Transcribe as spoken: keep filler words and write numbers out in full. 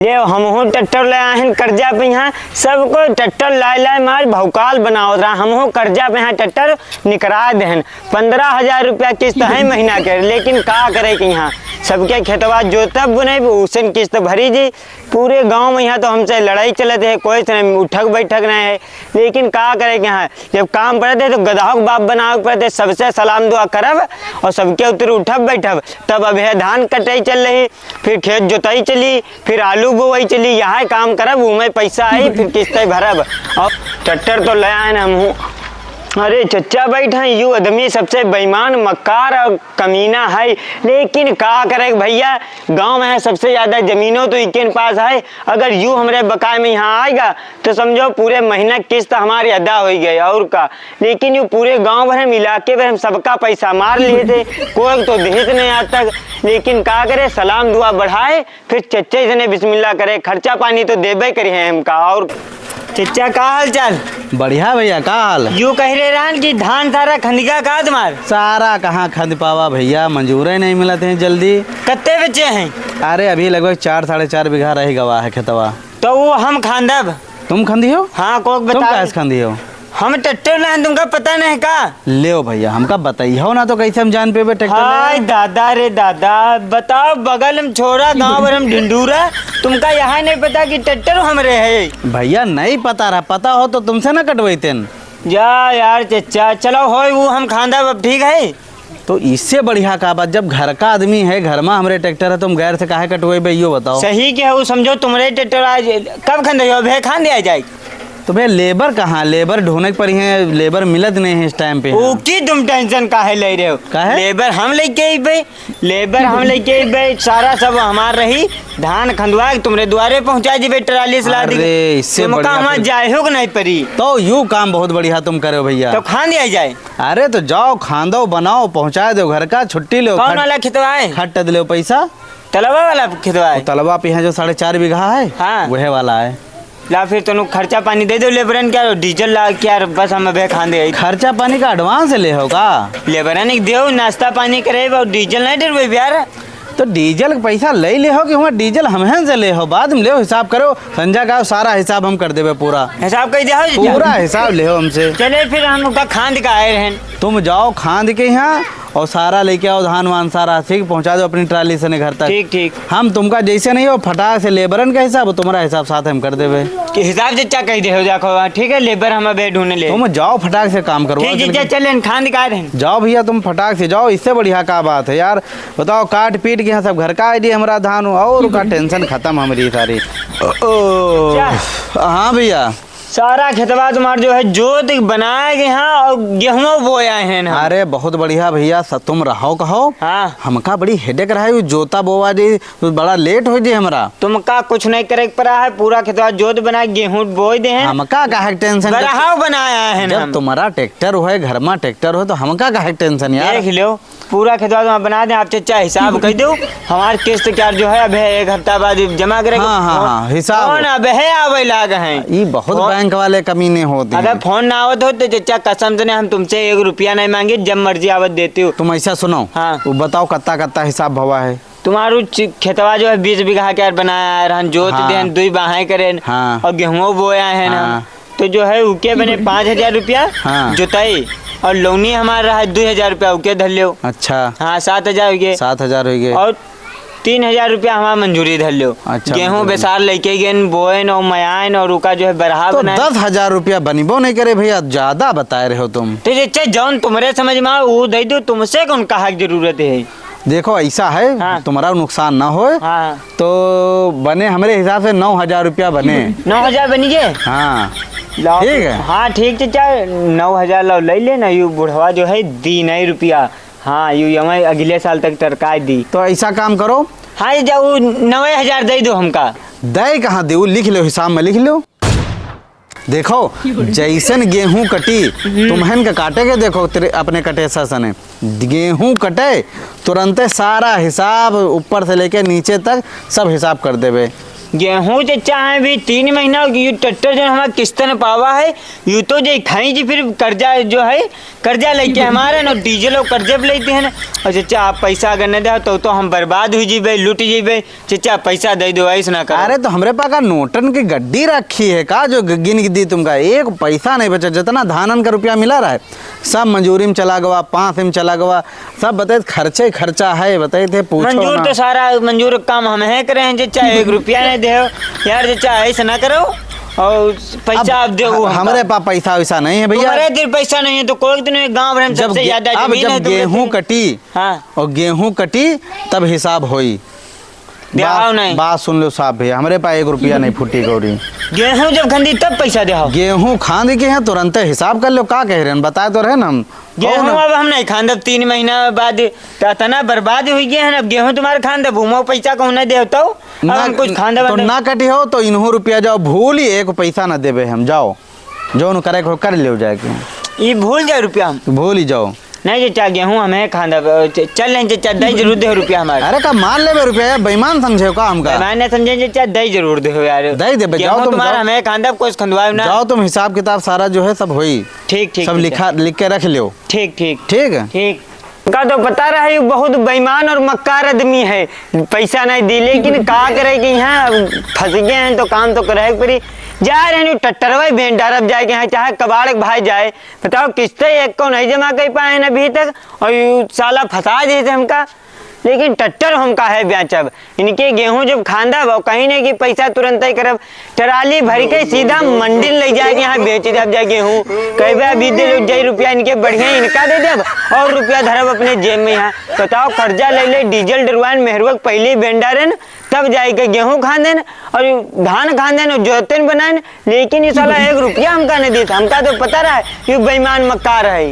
ले, हमहू ट्रैक्टर ले आए हैं कर्जा पे यहाँ, सबको ट्रैक्टर लाए लाए मार भौकाल बनावत रहा। हमहू कर्जा पे यहाँ ट्रैक्टर निकरा देहन। पन्द्रह हजार रुपया किस्त है महीना के, लेकिन का करे कि यहाँ सबके खेतवा जोतब बुनब, उसन किस्त भरी जी। पूरे गांव में यहाँ तो हमसे लड़ाई चलत है, कोई से नहीं उठक बैठक नहीं है। लेकिन का करे कि यहाँ जब काम पड़त है तो गदहों के बाप बनावे के पड़त है, सबसे सलाम दुआ करब और सबके उतर उठब बैठब। तब अब है धान कटाई चल रही, फिर खेत जोताई चली, फिर आलू बोवाई चली, यह काम करब, उमे पैसा आई, फिर किस्त भरब। और ट्रैक्टर तो ले आए ना हमहू। अरे चच्चा बैठ हैं, यू आदमी सबसे बेईमान, मक्कार और कमीना है। लेकिन का करे भैया, गांव में है सबसे ज्यादा जमीनों तो इनके पास है। अगर यू हमरे बकाए में यहाँ आएगा तो समझो पूरे महीना किस्त हमारी अदा हो गई और का। लेकिन यू पूरे गांव भर हम, इलाके भर हम सबका पैसा मार लिए थे, कोई तो देत नहीं आज तक। लेकिन का करे, सलाम दुआ बढ़ाए, फिर चच्चा इसने बिस्मिल्लाह करे, खर्चा पानी तो देबे करी है हमका। और चच्चा, का हाल चाल? बढ़िया भैया, का हाल? यू कह रहे रहन कि धान सारा खंदिका का तुम्हार? सारा कहाँ खंद पावा भैया, मजूरे नहीं मिलत हैं जल्दी। कत्ते बचे हैं? अरे, अभी लगभग चार, साढ़े चार बीघा रह गवा है खेतवा। तो वो हम खांदब। तुम खंदी हो? हाँ, कोक तुम बता। काहे से खंदी हो? हम ट्रैक्टर लाइन, तुमका पता नहीं का? लेओ भैया, हमका बताइहो ना तो कैसे हम जान पेबे ट्रैक्टर हाय लेवे? दादा रे दादा, बताओ, बगल में छोरा, गांव भर में ढिंडूरा, तुमका यहाँ नहीं पता कि ट्रैक्टर हमरे है? भैया, नहीं पता रहा, पता हो तो तुमसे ना कटवैतेन। जा यार चच्चा, चलो होय, वो हम खांदा अब, ठीक है? तो इससे बढ़िया का बात, जब घर का आदमी है, घर में हमरे ट्रैक्टर है, तुम गैर से काहे कटवेबे, यो बताओ। सही के हो, समझो, तुम्हरे ट्रैक्टर आज कब खंदे हो, अबे खान दिया जाए। तो भैया, लेबर कहाँ? लेबर ढूंढे के पड़ी है, लेबर मिलत नहीं है इस टाइम पे। ओके, तुम टेंशन काहे ले रहे हो? काहे? लेबर हम लेके अइबे, लेबर हम लेके अइबे, सारा सब हमार रही। धान खंदवा के तुम्हरे दुआरे पहुंचा देबे, ट्राली से लाद के। अरे, इससे तुमका बढ़िया हमार फिर। जाए हो कि नहीं पड़ी? तो यू काम बहुत बढ़िया तुम करे हो भैया। तो खान दिया जाए। अरे तो जाओ, खांदो, बनाओ, पहुंचा दो घर का, छुट्टी लो, कौन खट-, वाला खेतवा है? खट दे लो पैसा। तलवा वाला खेतवा है? वो तलवा पे है जो साढ़े चार बीघा है, हाँ। वह वाला है। ला फिर तनु खर्चा पानी दे दो लेबरन के, डीजल ला के यार, बस हम अबे खान दे। खर्चा पानी का एडवांस ले हो का? लेबरन के देओ, नाश्ता पानी करे, और डीजल नहीं डरवे यार। तो डीजल के पैसा ले ले हो कि हुआ डीजल हमहन से ले हो, बाद में ले हो, हिसाब करो, संझा का सारा हिसाब हम कर देबे पूरा। हिसाब कर दे हो जीजा? पूरा हिसाब ले हो हमसे। चले फिर हम उनका खांद का आए रहन। तुम जाओ खांद के यहाँ और सारा लेके आओ धान वान सारा, ठीक, पहुँचा दो अपनी ट्राली से घर तक। ठीक, ठीक। हम तुमका जैसे नहीं हो फटाक से लेबरन का हिसाब, तुम्हारा हिसाब साथ हम कर देबे। कि हिसाब से क्या कह दे हो जाको, ठीक है, लेबर हम अबे ढूंढ ले। तुम जाओ फटाक से काम करो। ठीक जीजा, चले खांद का आए रहन। जाओ भैया तुम फटाक से जाओ, इससे बढ़िया का बात है यार। बताओ, काट पीट के यहाँ सब घर का आइडिया हमरा धान और का टेंशन खत्म हमरी सारी। ओ, क्या? हाँ भैया। सारा खेतवा तुम्हार जो है जोत बनाए गए हैं और गेहूं बोया है ना। अरे बहुत बढ़िया भैया, स-, तुम रहो कहो। हाँ। हमका बड़ी हेडेक रहा है, जोता बोवा जी, बड़ा लेट हो जी हमरा। तुमका कुछ नहीं करे के पड़ा है, पूरा खेतवा जोत बना के गेहूं बोए दे हैं। हमका काहे के टेंशन? बरहाव बनाया है ना जब हम। तुम्हारा ट्रैक्टर हो, घर में ट्रैक्टर हो, तो हमका काहे के टेंशन यार? देख लो, पूरा खेतवा तो हम बना दे, आप चच्चा हिसाब कह दो। हमार किस्त क्या जो है, अब है एक हफ्ता बाद जमा करे। हाँ, हाँ, फोन, हाँ, हिसाब। फोन अब है आवे लाग हैं। ई बहुत फोन बैंक वाले कमीने होते अगर हैं। फोन ना आवत हो तो चच्चा कसम से नहीं, हम तुमसे एक रुपया नहीं मांगे, जब मर्जी आवत देती हो। तुम ऐसा सुनो, हाँ। वो बताओ कत्ता कत्ता हिसाब भवा है? तुम्हारू चि-, खेतवा जो है बीस बीघा के यार बनाया है, रहन जोत हाँ। देन, दुई बाहें करेन हाँ। और गेहूं बोया है ना। हाँ। तो जो है उके बने पाँच हजार रुपया हाँ। जोताई और लौनी हमार रहा दुई हजार रुपया उके धर लियो। अच्छा। हाँ, सात हजार हो गए। सात हजार हो गए। और तीन हजार रुपया हमार मंजूरी धर लियो। अच्छा, गेहूं मंजूरी। बेसार लेके गेन, बोएन और मयाएन और उका जो है बरहा तो बनाएन। दस हजार रुपया बनिबो नहीं करे भैया, ज्यादा बताए रहे हो तुम। तो जे चाहे जौन तुम्हरे समझ में आओ, वो दे दो, तुमसे कौन कहा की जरूरत है? देखो, ऐसा है, हाँ। तुम्हारा नुकसान ना होए, हाँ। तो बने हमरे हिसाब से नौ हजार रुपया बने। नौ हजार बनी के? हाँ। लाओ। ठीक है। हाँ, ठीक चाचा, नौ हजार लाओ, ले लेना, यू बुढ़वा जो है, दी नहीं रुपया। हाँ, यू, यू अगले साल तक टरकाए दी। तो ऐसा काम करो। हाँ, ये जाओ, नौ हजार दे दो हमका। दे कहाँ देऊ, लिख लो, हिसाब में लिख लो। देखो, जैसन गेहूं कटी, हम्म। तुमहन के काटे के देखो, तेरे अपने कटे ससने। गेहूं कटे, तुरंते सारा हिसाब ऊपर से लेके नीचे तक सब हिसाब कर देबे। गेहूं जे चाहे भी तीन महीना, यू ट्रैक्टर जो हमार किस्त न पावा है, यू तो जे खाई जी फिर कर्जा जो है, कर्जा लइके हमारे न डीजल और कर्जे पे लइते हैं ना। और चचा, आप पैसा अगर न दे तो, तो हम बर्बाद हुई जीबे, लुट जीबे। चचा, पैसा दे दो, ऐस ना करो। अरे, तो हमरे पास का नोटन की गड्डी रखी है का, जो ग-, गिन के दी तुमका? एक पैसा नहीं बचा, जितना धानन का रुपया मिला रहा है, सब मजूरी में चला गवा, पाँस में चला गवा, सब बताए, खर्चे खर्चा है, बताए थे, पूछो मंजूर ना। तो सारा मंजूर काम हम है करे हैं, चचा, एक रुपया नहीं दे हो। यार चचा, ऐसे ना करो, और पैसा अब आप दे, ह-, वो हमका। हमरे पास पैसा वैसा नहीं है भैया। तुम्हारे दिल पैसा नहीं है तो कोई दिन गाँव भर में जब सबसे गे-, ज्यादा अब जमीन जब है तुमरे गेहूं पे। कटी हाँ। और गेहूं कटी, तब हिसाब होई। देहाव बात, नहीं। बात सुन लो साहब भैया, हमरे पास एक रुपया नहीं फूटी कौड़ी। गेहूं जब खंदी तब पैसा देहाव। गेहूं खांद के हैं, तुरंते हिसाब कर लो, का कह रहे हैं, बताए तो रहे ना हम। गेहूं और ना। अब हम नहीं खांदब, तीन महीना बाद तो इतना बर्बाद हो गए हैं, अब गेहूं तुम्हारे खांदब, उमो पैसा कहूं नहीं देव तो, अब ना, हम कुछ खांदब तो नहीं। ना कटी हो तो इन्हों रुपया जाओ, भूल ही एक पैसा ना देवे हम, जाओ, जो उन्हों करे को कर ले जाए के। ये भूल जाए रुपया हम। भूल ही जाओ। नहीं चचा, गेहूं हमें खांदब, च-, चल रहे चचा, दे जरूर दे रुपया हमारे। अरे का मान लेबे रुपया, बेईमान समझे का हमका? बेईमान नहीं समझे चचा, दे जरूर दे हो यार। दे देबे, जाओ गेहूं तुम, तुम्हारा जाओ। हमें खांदब, कुछ खंदवाए ना। जाओ तुम, हिसाब किताब सारा जो है सब होई। ठीक, ठीक, सब ठीक लिखा, है। लिख के रख लियो। ठीक, ठीक। ठीक है? ठीक। का तो पता रहे, यू बहुत बेईमान और मक्कार आदमी है, पैसा नहीं दी, लेकिन का करे कि यहाँ फंस गए हैं तो काम तो करे के पड़ी। जा रहे हैं, ट्रैक्टरवा बेच डारब जाए के यहाँ, चाहे कबाड़ के भाई जाए, बताओ, किस्ते एक को नहीं जमा कर पाए हैं अभी तक, और यू साला फंसा देते हमका। लेकिन ट्रैक्टर हम काहे बेचब? इनके गेहूं जब खांदब और कहीं नहीं कि पैसा तुरंत ही करब, ट्राली भर के सीधा मंडी ले जाए के यहाँ बेच देब जाए गेहूं। कहबे अभी दे लो जाई रुपया इनके बढ़िया इनका दे देब और रुपया धरब अपने जेब में। यहाँ बताओ, कर्जा ले ले, डीजल डरवाइन, मेहरुआ के पहले बेच डारेन, तब जाए के गेहूं खांदेन और धान खांदेन और जोतेन बनाएन। लेकिन ये साला एक रुपया हमका नहीं देता, हमका तो पता रहा है ये बेईमान मक्कार है।